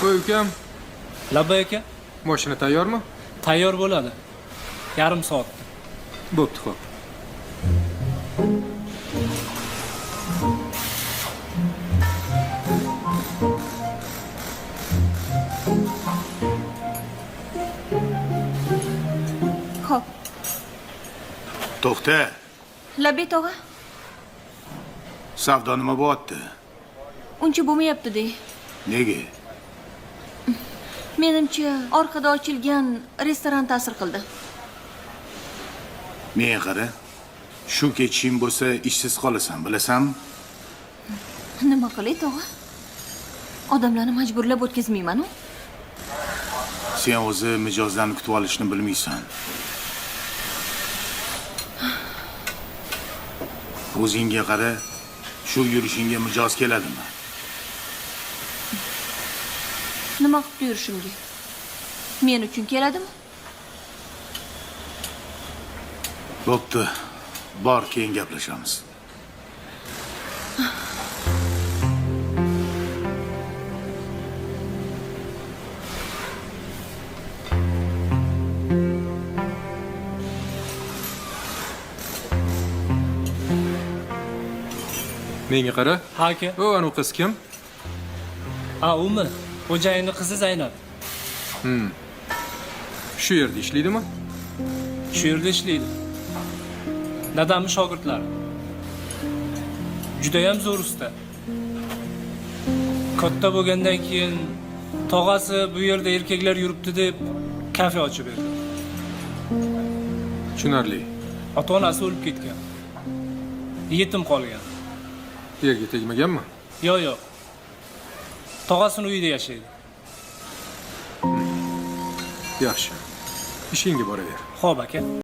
Qo'y ukam, Labbay aka, mashina tayyormi? Tayyor bo'ladi. Yarim soatda. Bo'pti, xo'p. Xo'p. To'xta, Labbay tog'a, savdo nima bo'lyapti? Uncha bo'lmayapti de. Nega? Menimcha, orqada ochilgan restoran ta'sir qildi. Menga qara. Shu ketishing bo'lsa, ishsiz qolasan, bilasanmi? Nima qilay tog'a? Odamlarni majburlab o'tkazmayman-u. Sen o'zi mijozlarni kutib olishni bilmaysan. O'zingga qara, shu yurishingga mijoz keladimi? Nima qilib yurishimga? Men uchun keladimi? Bo'pti. Bor, keyin gaplashamiz. Menga qara. Ha aka. O, anu qiz kim? Ha, umi? Xo'jayinni qizi Zaynab. Shu yerda ishlaydimi? Shu yerda ishlaydi. Dadamning shogirdlari. Judayam zo'r usta. Katta bo'lgandan keyin tog'asi bu yerda erkaklar yuribdi deb kafe ochib berdi. Tushunarli. Ota-onasi o'lib ketgan. Yetim qolgan. Erga tegmaganmi? Yo'q, yo'q. Tog'asini uyida yashaydi. Yaxshi. Ishingga boraver. Xo'p aka.